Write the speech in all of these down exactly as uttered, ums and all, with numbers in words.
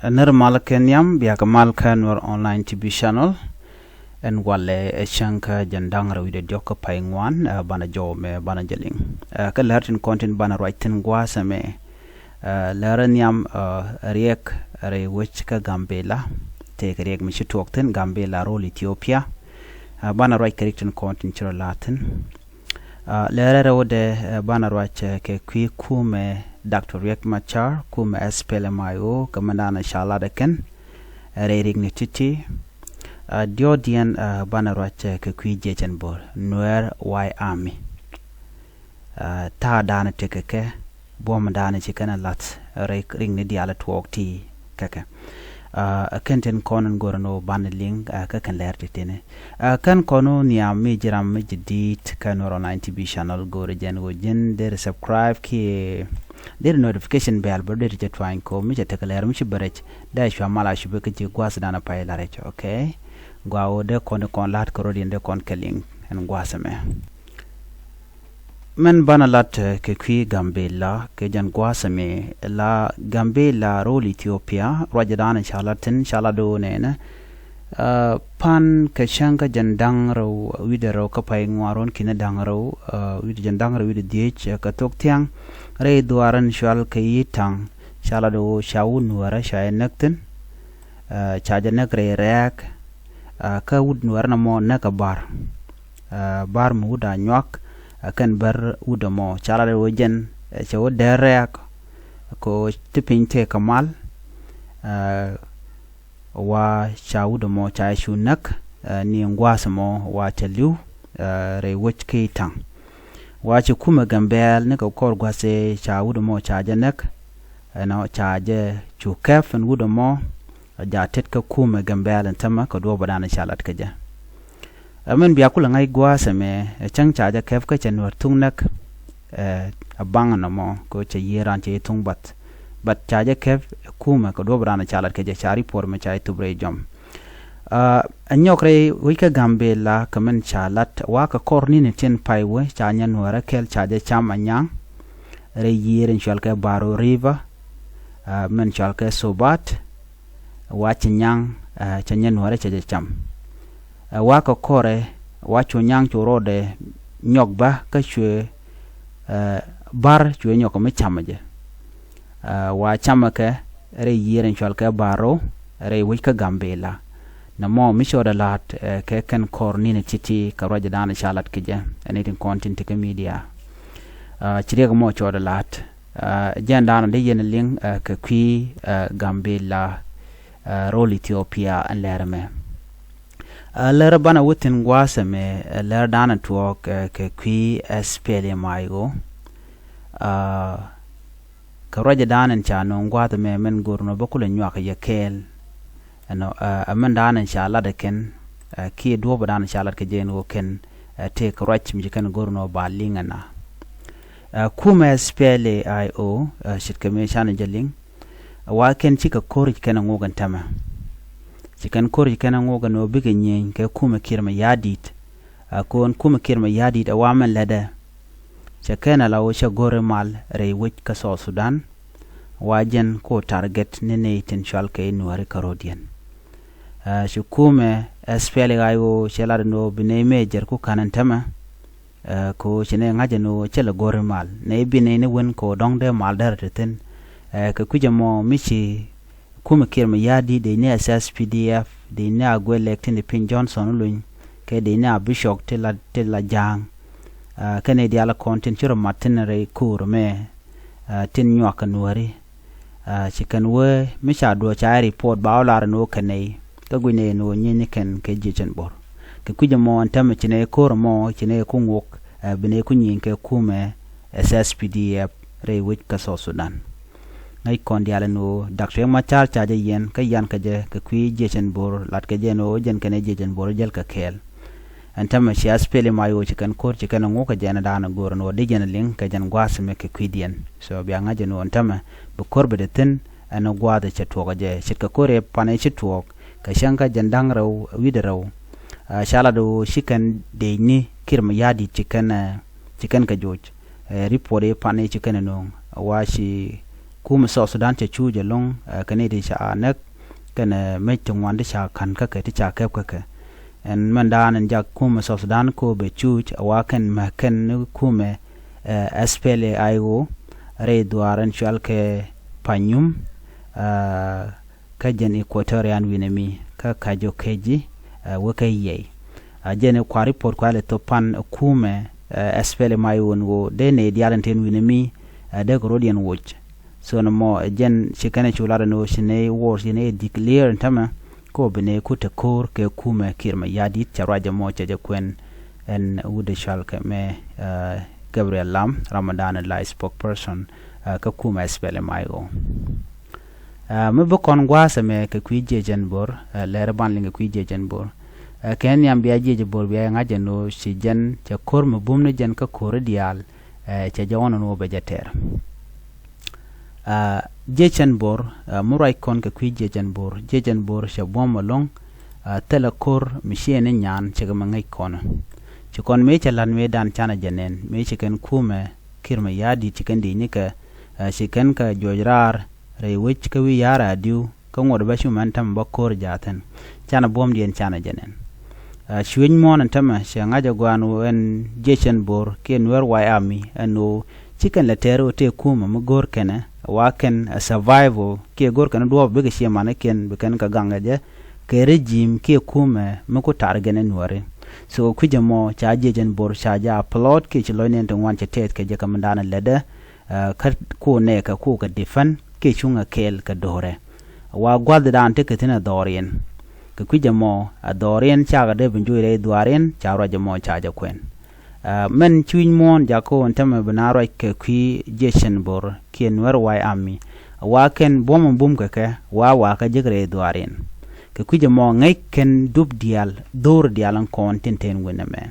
Ɛ nir mal kɛ nhiam, bia kɛ mal kä Nuɛr Online T V Channel. Ɛn walɛ ɛ cäŋ kä jɛn da̱ŋ rɛw wi̱cdɛ diɔ̱k kä pay ŋuan, ɛ banɛ jɔw mɛ banɛ jɛ liŋ. Ɛ kä lär tin kɔn tin banɛ ruac thi̱n gua̱a̱th ɛmɛ. Ɛ lär ɛ nhiam, ɛ riɛk rɛy wec kä Gambela. Tëëkɛ riɛk mi ci tuɔɔk thi̱n Gambela ro̱l Ethiopia. Ɛ banɛ ruac kɛ riɛk tin kɔn tin ci rɔ la̱a̱ thi̱n. Ɛ lärä rɛwdɛ, ɛ banɛ ruac, ɛ kɛ kui̱ kumɛ Doctor Riek Machar, kumɛ S P L M I O, kɛ mɛn danɛ ca lat ɛ kɛn, ɛ rɛy riɛk ni ti̱ti̱. Ɛ diɔ̱ɔ̱diɛn, ɛ banɛ ruac, ɛ kɛ kui̱ jiɛcɛn bo̱r, Nuɛr White Army. Ɛ ta̱a̱ danɛ tekɛ kɛ, buɔ̱m danɛ ci kɛn ɛ la̱th, ɛ rɛy riɛk ni diaal ɛ tuɔɔk ti kɛ kɛ. Ɛ kɛn tin kɔn in go̱rɛ ni wä banɛ liŋ, ɛ kä kɛn lɛr ti tini. Ɛ kɛn kɔn wä nhiam mi ji̱ ram mi ji̱ di̱i̱t kä Nuɛr Online T V Channel, go̱rɛ jɛn wä ji̱n deri subscribe kiɛ deri notification bell bä deri jɛ tuany ko mi cɛ tekɛ lɛr mi ci bɛ rɛc. Dee cua mal a cupɛ kä ji̱ gua̱a̱th danɛ pay la rɛc, okay? Gua wä dee kɔn in kɔn la̱t kɛ rɔ̱diɛn dee kɔn kɛ liŋ ɛn gua̱a̱th ɛmɛ. Mɛn banɛ lat, ɛ kɛ kui̱ Gambela kɛ jɛn gua̱a̱th ɛmɛ, la Gambela ro̱l Ethiopia, ruacɛ danɛ ca lat thi̱n, ca lat do̱o̱ nɛnɛ. Ɛ pan kɛ cäŋ kä jɛn da̱ŋ rɛw wi̱cdɛ rɛw kä pay ŋuan ruɔ̱n ki̱ni da̱ŋ rɛw, ɛ wi̱cdɛ jɛn da̱ŋ rɛw wi̱cdɛ dhieec, ɛ kɛ thok thiaŋ, rɛy dhuaar in cual kɛ Yi̱taŋ, ca lat do̱o̱ ca wut Nuäärä ca jɛ näk thi̱n. Ɛ ca jɛ näk rɛy rɛɛk, ɛ kä wut Nuäärä nɔmɔ näk ɛ Bar. Ɛ Bar mi wut Anyuak, ɛ kɛn Bär wut ɛmɔ, ca lat ɛ wä jɛn, ɛ cɛ wä dee rɛɛk, kɛ ɣöö ti piny tëë kɛ mal. Ɛ wa ca wut ɛmɔ ca cu näk, ɛ ni gua̱a̱th ɛmɔ wa cɛ li̱w, ɛ rɛy wec kä Yi̱taŋ. Wa ci kumɛ Gambɛɛl ni kɛ kɔr gua̱a̱th ëë ca wut ɛmɔ ca jɛ näk, ɛnɔ ca jɛ cu kɛp ɛn wut ɛmɔ, ɛ ja tet kä kumɛ Gambɛɛl ɛn tämɛ kɛ duɔ̱ɔ̱p ɛ danɛ ca lat kɛ jɛ. Ɛ min bia kulɛ ŋa̱c gua̱a̱th ɛmɛ, ɛ cäŋ ca jɛ kɛp kä cɛ Nuäär thuŋ näk, ɛ ɛ baŋ nɔmɔ kɛ cɛ yiëë ran cɛ yi thuŋ bath. But ca jɛ kɛp ɛ kumɛ kɛ duɔ̱ɔ̱p ɛ danɛ ca lat kɛ jɛ, ca report mɛ ca yi thup rɛy jɔm. Ɛ nyɔk rɛy wec kä Gambela kɛ min ca lat wa kɛ kɔr ni̱n tin pay wee ca nyɛ Nuäärä kɛl ca jɛ cam Anyaŋ. Rɛy yiëër in cual kɛ Baro River, ɛ min cual kɛ Sobat, wa ci Nyaŋ, ɛ cɛ nyɛ Nuäärä cɛ jɛ cam. Ɛ wa kɛ kɔrɛ, wa cu Nyaŋ cu rɔɔdɛ nyɔk bä kä cuɛ, ɛ Bar cuɛ nyɔk mi camɛ jɛ. Ɛ wa camɛ kɛ rɛy yiëër in cual kɛ Baro, rɛy wec kä Gambela. Nɔmɔ mi cɔɔdɛ la̱t, ɛ kɛ kɛn kɔr ni̱n ti̱ti̱ kɛ ruac danɛ ca lat kɛ jɛ, ɛ ni tin kɔn tin ti kä media. Ɛ ci riɛk mɔ cɔɔdɛ la̱t, ɛ jɛn danɔ dee yɛn liŋ, ɛ kɛ kui̱, ɛ Gambela, ɛ ro̱l Ethiopia ɛn lɛr ɛmɛ. Ɛ lär banɛ wä thi̱n gua̱a̱th ɛmɛ, ɛ lär danɛ tuɔɔk, ɛ kɛ kui̱ S P L M I O. Ɛ kɛ ruac danɛ ca nööŋ gua̱a̱th ɛmɛ min go̱r nɔ bä kulɛ nyuak yɛ kɛɛl. Ɛnɔ, ɛ mɛn danɛ ca lat ɛ kɛn, ɛ kiɛ duɔ̱ɔ̱p danɛ ca lat kɛ jɛ ɛn ɣöö kɛn, ɛ tëëk ruac mi ci kɛn go̱r nɔ ba liŋ ɛna. Ɛ kumɛ S P L A I O, ɛ ce̱tkɛ mëë canɛ jɛ liŋ. Ɛ wa kɛn cikɛ ko̱r ci kɛn ɛ ŋok ɛn tämɛ. Ci kɛn ko̱r ci kɛn ɛ ŋok ɛn ɣöö bikɛ nyieny kɛ kumɛ Kiir Mayardit. Ɛ ko̱n kumɛ Kiir Mayardit ɛ wa mɛn lätdɛ. Cɛ kɛn ɛ la ɣöö cɛ go̱r i̱ mal rɛy wec kä South Sudan. Wa jɛn ko target ni nɛy tin cual kɛ i̱ Nuääri kä ro̱diɛn. Ɛ ci kumɛ S P L A I O cɛ lat ɛn ɣöö bi nɛy mëë jɛr ku ka̱n ɛn tämɛ. Ɛ kɛ ɣöö ci nɛy ŋa̱c ɛn ɣöö cɛ lɛ go̱r i̱ mal nɛy bi nɛy ni wen kɛ ɣöö dɔ̱ŋ dee mal dɛr ti thi̱n. Ɛ kɛ kui̱c ɛmɔ mi ci kumɛ Kiir Mayardit dee ni S S P D F dee ni a guɛ lɛk tin di piny Johnson luny kɛ dee ni a bicɔk ti la ti la ja̱a̱ŋ. Ɛ kɛn i̱ diaal kɔn tin ci rɔ mat tin rɛy ko̱o̱r mɛ, ɛ tin nyuak kɛ Nuääri. Ɛ ci kɛn wee mi ca duɔ̱ɔ̱c ca ɛ report ba wä lar ɛn ɣöö kɛn nɛy kä guic nɛy ɛn ɣöö nyieny ni kɛn kɛ jiɛcɛn bo̱r. Kɛ kui̱c ɛmɔ ɛn tämɛ ci nɛy ko̱r ɛmɔ ci nɛy ku ŋuɔk, ɛ bi nɛy ku nyieny kɛ kumɛ S S P D F rɛy wec kä South Sudan. Ŋäc kɔn diaal ɛn ɣöö Doctor Riek Machar ca jɛ yiɛn kä yian kɛ jɛ kɛ kui̱ jiɛcɛn bo̱r lat kɛ jɛ ɛn ɣöö jɛn kɛn ɛ jiɛcɛn bo̱r jäl kɛ kɛɛl. Ɛn tämɛ ci S P L M I O ci kɛn ko̱r ci kɛn ɛ ŋuɔk kɛ jɛ ɛn da̱a̱n ɛ go̱r ɛn ɣöö di jɛn ɛ liŋ kɛ jɛn gua̱a̱th ɛmɛ kɛ kui̱diɛn. So bia ŋa̱c ɛn ɣöö ɛn tämɛ bi ko̱r bi dee thi̱n ɛn ɛ gua̱a̱th ɛ cɛ tuɔɔk ɛ jɛ ce̱tkɛ ko̱r ɛ pan ɛ ci tuɔɔk kɛ cäŋ kä jɛn da̱ŋ rɛw wi̱cdɛ rɛw. Ɛ ca lat ɣöö ci kɛn dec ni Kiir Mayardit ci kɛn, ɛ ci kɛn kɛ joc. Ɛ report i̱ pan i̱ ci kɛn ɛ nööŋ ɛ wa ci kumɛ South Sudan cɛ cuuc ɛlɔ̱ŋ, ɛ, kɛ ni ti ca näk kɛnɛ mec ti ŋuan ti ca ka̱n kä kɛ ti ca kɛp kä kɛ. Ɛn mɛn daan ɛn jak kumɛ South Sudan ko bɛ cuuc ɛ wa kɛn mɛ kɛn ni kumɛ, ɛ, S P L A I O rɛy dhuaar ɛn cual kɛ Panyum, ɛ, kä jɛn Equatorian Winɛ mi kä Kajo Keji, ɛ, wä kä Yɛy. A jɛn kuari pot kuali thop pan kumɛ, ɛ, S P L M I O ni wo dee nɛ dial ɛn ten Winɛ mi, ɛ, dee kɛ rot yɛn woc. So ni mɔ, ɛ, jɛn ci kɛn cu lat ɛn wo ci nɛ wor ci nɛ declare ɛn tämɛ ko bi nɛ kut te ko̱r kɛ kumɛ Kiir Mayardit cɛ ruac ɛmɔ cɛ jɛ kuɛn ɛn wut de cual kɛ mɛ, ɛ, Gabriel Lam Ramadan la spokesperson, ɛ, kä kumɛ S P L M I O. Ɛ, mi bi kɔn gua̱a̱th ɛmɛ kɛ kui̱ jiɛc ɛn bo̱r, ɛ, lɛr ban liŋ kɛ kui̱ jiɛc ɛn bo̱r. Ɛ, kɛn nhiam bia jiɛc bo̱r bia ŋa̱c ɛn ɣöö ci jɛn cɛ ko̱r mi bum ni jɛn kä ko̱ri diaal, ɛ, cɛ jɛ ɣɔn ɛn ɣöö bɛ jɛ tɛr. Ɛ, jiɛc ɛn bo̱r, ɛ, mi ruac kɔn kɛ kui̱ jiɛc ɛn bo̱r, jiɛc ɛn bo̱r cɛ buɔ̱m ɛlɔ̱ŋ, ɛ, thilɛ ko̱r mi ciɛ ni nyan cɛ kɛ mi ŋäc kɔn. Ci kɔn mëë cɛ la̱t mëë dan canɛ jɛ nɛn, mëë ci kɛn kumɛ Kiir Mayardit ci kɛn di̱i̱c ni kɛ, ɛ, ci kɛn kɛ juɔc raar, rɛy wec kä wi̱i̱ ya̱r a di̱w kä ŋuɔ̱t bä cu mɛn tämɛ bä ko̱r jaathin. Canɛ buɔ̱mdiɛn canɛ jɛ nɛn. Ɛ, cuec muɔ̱ɔ̱n ɛn tämɛ cɛ ŋa̱c ɛ gua̱a̱n ɣöö ɛn jiɛc ɛn bo̱r kiɛ Nuer White Army ɛn ɣöö ci kɛn lɛ tɛɛr ɣöö tëë kumɛ mi go̱o̱r kɛnɛ wa kɛn ɛ survival kiɛ go̱o̱r kɛn duɔ̱ɔ̱p bikɛ ciɛ manikiɛn bi kɛn kɛ gaŋ kɛ jɛ kɛ regime kiɛ kumɛ mi ku tar gɛn ɛ Nuäri. So kui̱c ɛmɔ ca jiɛc ɛn bo̱r ca jɛ a plot kiɛ ci lɔcniɛn ti ŋuan cɛ tɛth kɛ jɛ kɛ mindan ɛ lätdɛ, ɛ, kä ku nɛɛkɛ ku kɛ defend kiɛ cuŋɛ kɛɛl kɛ do̱rɛ. Wa gua̱thdan tekɛ thi̱n ɛ dhɔriɛn. Kɛ kui̱c ɛmɔ ɛ dhɔriɛn cakɛ dee bi juɔc rɛy dhuaariɛn ca ruac ɛmɔ ca jɛ kuɛn. Ɛ, mɛn cuc muɔ̱ɔ̱n jakä ɣöö ɛn tämɛ bi na ruac kɛ kui̱ jiɛc ɛn bo̱r kiɛ Nuer White Army. Wa kɛn buɔ̱m ɛn bum kɛ kɛ wa wa kä jek rɛy dhuaariɛn. Kɛ kui̱c ɛmɔ ŋäc kɛn dup diaal dho̱r diaal ɛn kɔn tin ten Winɛ mɛ.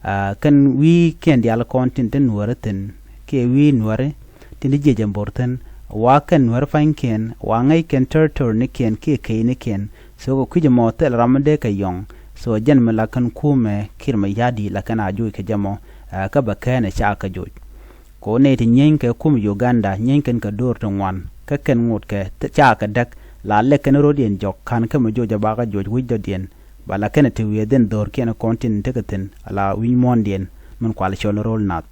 Ɛ, kɛn wi̱i̱ kiɛn diaal kɔn tin te Nuäri thi̱n kiɛ wi̱i̱ Nuäri tin te jiɛc ɛn bo̱r thi̱n, wa kɛn Nuäri pa̱nykiɛn wa ŋäc kɛn territory nikiɛn kiɛ key nikiɛn. So kɛ kui̱c ɛmɔ thil ram mi dee kɛ yɔ̱ŋ. So jɛn mi la kɛn kumɛ Kiir Mayardit la kɛn a joc kɛ jɛ mɔ, ɛ, kä bɛ kɛn ɛ ca kɛ joc. Kɛ ɣöö nɛy ti nyieny kɛ kum Uganda nyieny kɛn kɛ do̱r ti ŋuan kä kɛn ŋot kɛ ca kɛ däk la lɛk kɛn rot yɛn jɔk ka̱n kä mi joc ɛ bakä joc wi̱c dɔ̱diɛn. Ba la kɛn ti wiee dhin dho̱rkiɛn kɔn tin tekɛ thi̱n ala wi̱c muɔ̱ɔ̱ndiɛn min kual cɔl ro̱l nath.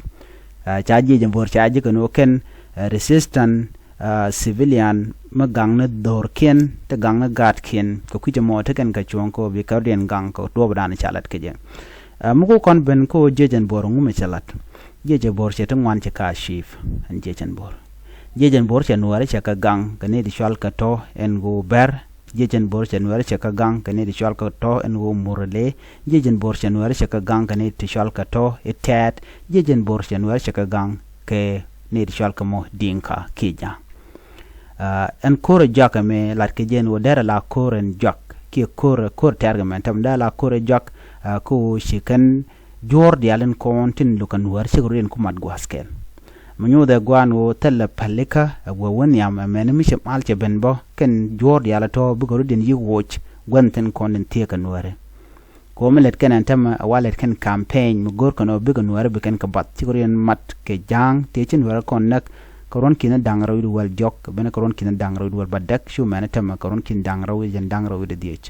Ɛ, ca jiɛc ɛn bo̱r ca ji̱ kɛn ɣöö kɛn, ɛ, resistant, ɛ, civilian mi gaŋni dho̱rkiɛn ti gaŋni gaatkiɛn kɛ kui̱c ɛmɔ ti kɛn kɛ cuɔ̱ŋ kɛ ɣöö bi kärdiɛn gaŋ kɛ duɔ̱ɔ̱pdan ca lat kɛ jɛ. Ɛ, mi ku kɔn ben kä ɣöö jiɛc ɛn bo̱r ŋumɛ cɛ lat. Jiɛc ɛn bo̱r cɛ ti ŋuan cɛ ka chief ɛn jiɛc ɛn bo̱r. Jiɛc ɛn bo̱r cɛ Nuäri cɛ kɛ gaŋ kɛ ni ti cual kɛ tɔ̱ ɛn ɣöö Bɛr. Jiɛc ɛn bo̱r cɛ Nuäri cɛ kɛ gaŋ kɛ ni ti cual kɛ tɔ̱ ɛn ɣöö Murle. Jiɛc ɛn bo̱r cɛ Nuäri cɛ kɛ gaŋ kɛ ni ti cual kɛ tɔ̱ i̱ Tɛɛt. Jiɛc ɛn bo̱r cɛ Nuäri cɛ kɛ gaŋ kɛ ni ti cual kɛ mɔ Diŋka kiɛ Ja̱a̱ŋ. Ɛ, ɛn ko̱r ɛ juak ɛmɛ lat kɛ jɛn ɣöö derɛ la ko̱r ɛn juak kiɛ ko̱r, ko̱r tɛ̈r kɛ mɛn tɛm derɛ la ko̱r ɛ juak, ɛ, kä ɣöö ci kɛn juɔ̱ɔ̱r diaal in kɔn tin lukɛ Nuäär cik rot in ku mat gua̱a̱th kɛl. Mi nyuuth ɛ gua̱a̱n ɣöö thilɛ pälikä ɛ guɛ wä nhiam ɛ mɛni mi ci mal cɛ ben bä kɛn juɔ̱ɔ̱r diaal ɛ tɔ̱ bikɛ rot in yi̱k woc gua̱n thi̱n kɔn tin thieekä Nuääri. Kɛ ɣöö mi lät kɛn ɛn tämɛ ɛ wa lät kɛn campaign mi go̱o̱r kɛn ɣöö bikɛ Nuääri bi kɛn kɛ bath cik rot in mat kɛ Ja̱a̱ŋ tëë ci Nuääri kɔn näk kɛ ruɔ̱n ki̱n da̱ŋ rɛw wi̱cdɛ wäl diɔ̱k kɛ ben kɛ ruɔ̱n ki̱n da̱ŋ rɛw wi̱cdɛ wäl bädäk cu mɛni tämɛ kɛ ruɔ̱n ki̱n da̱ŋ rɛw wi̱cdɛ da̱ŋ rɛw wi̱cdɛ dhiec.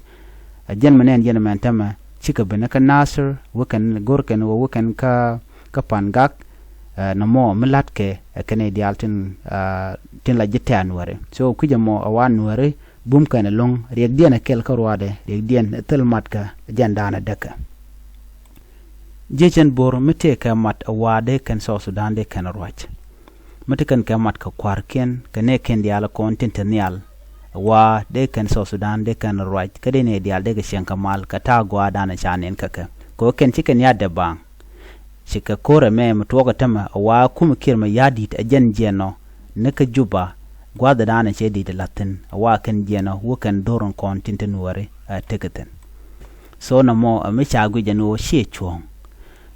Ɛ jɛn mi nɛn jɛn mɛn tämɛ cikɛ ben kä Nasir wä kɛn go̱r kɛn wä wä kɛn kä, kä Pangak, ɛ, nɔmɔ mi la̱tkɛ ɛ kɛn i̱ diaal tin, ɛ, tin la ji̱ tɛ̈ Nuääri. So kui̱c ɛmɔ ɛ wa Nuääri bum kɛn ɛlɔ̱ŋ riɛkdiɛn ɛ kɛl kä ruaadɛ riɛkdiɛn ɛ thil matkä ɛ jɛn da̱a̱n ɛ däkä. Jiɛc ɛn bo̱r mi tëëkɛ mat ɛ wa dee kɛn South Sudan dee kɛn ruac. Mi ti kɛn kɛ mat kɛ kua̱rkiɛn kɛ nɛɛkiɛn diaal kɔn tin te nhial. Ɛ wa dee kɛn South Sudan dee kɛn ruac kä dee nɛy diaal dee kɛ cieŋ kɛ mal kɛ ta̱a̱ gɔaa da̱a̱n ɛ ca nɛn kä kɛ kɛ ɣöö kɛn ci kɛn ya̱t dee baaŋ. Ci kɛ ko̱r ɛmɛ mi tuɔɔk ɛ tämɛ ɛ wa kum Kiir Mayardit ɛ jɛn jiɛn ɔ ni kä Juba gua̱a̱th ɛ da̱a̱n ɛ cɛ di̱t ɛ la̱th thi̱n ɛ wa kɛn jiɛn ɔ wä kɛn dho̱r in kɔn tin te Nuääri ɛ tekɛ thi̱n. So nɔmɔ ɛ mi ca guic ɛn ɣöö ciɛ cuɔ̱ɔ̱ŋ.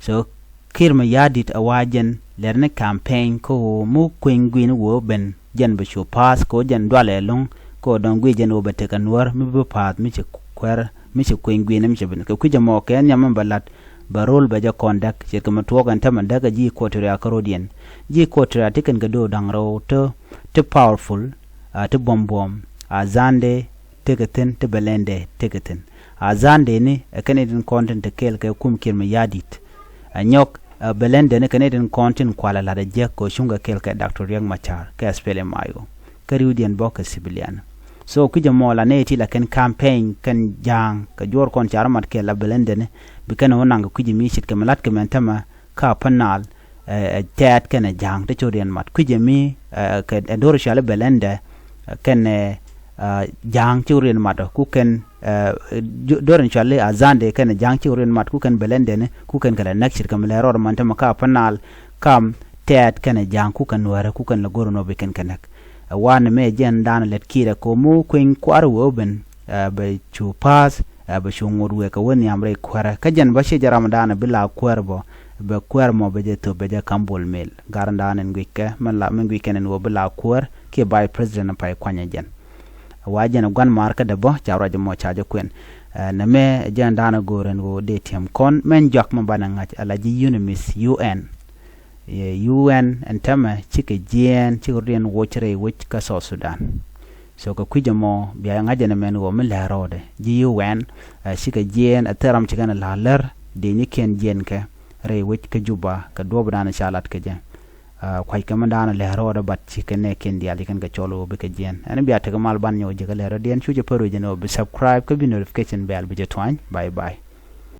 So Kiir Mayardit ɛ wa jɛn lɛr ni campaign kä ɣöö mi kueny gui̱n wee ben jɛn bɛ cu pa̱a̱th kä ɣöö jɛn dualɛ ɛlɔ̱ŋ kä ɣöö dɔ̱ŋ guic jɛn ɣöö bɛ tekɛ Nuäär mi bi pa̱a̱th mi ci kuɛr mi ci kueny gui̱n mi ci ben kɛ kui̱c ɛmɔ kɛ nhiam mi bɛ la̱t bɛ ro̱l bɛ jɛ kɔn däk ce̱tkɛ mi tuɔɔk ɛn tämɛ däk ɛ ji̱ Equatoria kä ro̱diɛn. Ji̱ Equatoria ti kɛn kɛ do̱o̱k da̱ŋ rɛw tä ti powerful, a ti buɔm buɔm, a Zande tekɛ thi̱n, ti Bɛlɛndɛ tekɛ thi̱n. A Zande ni ɛ kɛn itin kɔn tin te kɛɛl kɛ kum Kiir Mayardit. A nyɔk, a Bɛlɛndɛ ni kɛn itin kɔn tin kualɛ lat a jiäk kɛ cuŋ kɛ kɛɛl kɛ Doctor Riek Machar kɛ SPLM-IO. Kä riwdiɛn bä kɛ civilian. So kui̱c ɛmɔ la nɛy ti la kɛn campaign kɛn Ja̱a̱ŋ kɛ juɔr kɔn ca rɔ mat kɛɛl la Bɛlɛndɛ ni bi kɛn wä naŋ kɛ kui̱c ɛmi ce̱tkɛ mi la̱t kɛ mɛn tämɛ kä Upper Nile, ɛ, ɛ, tɛ̈t kɛnɛ Ja̱a̱ŋ ti cot riɛn mat. Kui̱c ɛmi, ɛ, kɛ, ɛ, do̱r cuali Bɛlɛndɛ, ɛ, kɛnɛ, ɛ, Ja̱a̱ŋ ci riɛn mat, ku kɛn, ɛ, jo-, do̱r cuali Azande kɛnɛ Ja̱a̱ŋ ci riɛn mat, ku kɛn Bɛlɛndɛ ni, ku kɛn kɛ lɛ näk ce̱tkɛ mi lɛ rɔɔd man tämɛ kä Upper Nile, kam tɛ̈t kɛnɛ Ja̱a̱ŋ, ku kɛn Nuäärä, ku kɛn lɛ go̱r nɔ bi kɛn kɛ näk. Ɛ, wanɛ mɛ jɛn da̱a̱n lɛt kiɛɛr ɛ ko̱mu kueny kua̱r wee wä ben, ɛ, bɛ cu pa̱a̱th, ɛ, bɛ cu ŋot wek kɛ wä nhiam rɛy kuäärä. Kä jɛn bä ciɛ jɛ ram da̱a̱n bi la kuäär bä, bɛ kuäär mɔ bɛ jɛ thöp bɛ jɛ ka̱m Bol Mel. Gar da̱a̱n in guickɛ, min la, min guickɛ ni wä bi la kuäär, kiɛ Vice President pay kuanyɛ jɛn. Wa jɛn gua̱n maar kädɛ bä, ca ruac mɔ ca jɛ kuɛn. Ɛ, nɛ mɛ jɛn da̱a̱n go̱o̱r in wä dee tiɛm kɔn, mɛn juak mɛ banɛ ŋa̱c, ala ji̱ UNMISS, U N. Yɛ U N ɛn tämɛ cikɛ jiɛɛn, cikɛ riɛn woc rɛy wec kä South Sudan. So kɛ kui̱c ɛmɔ bia ŋa̱c ɛn ɛmɛn ɣöö mi lɛ̱̈ɛ̱̈ rɔɔdɛ ji̱ U N, ɛ, cikɛ jiɛɛn, ɛ, thil ram cikɛn ɛ la̱r lär dee ni kiɛn jiɛɛn kɛ rɛy wec kä Juba kɛ duɔ̱ɔ̱p dan ca lat kɛ jɛ. Ɛ, kua̱c kɛ mi dan ɛ lɛ̱̈ɛ̱̈ rɔɔdɛ bat cikɛ nɛ kiɛn diaal cikɛn kɛ cɔl ɣöö bikɛ jiɛɛn. Ɛn bia tekɛ mal ban nyɔk ji̱ kɛ lɛ̱̈ɛ̱̈ rɔɔdiɛn cu jɛ pär wec ɛn ɣöö bi subscribe kä bi notification bell bi jɛ tuany. Bye bye.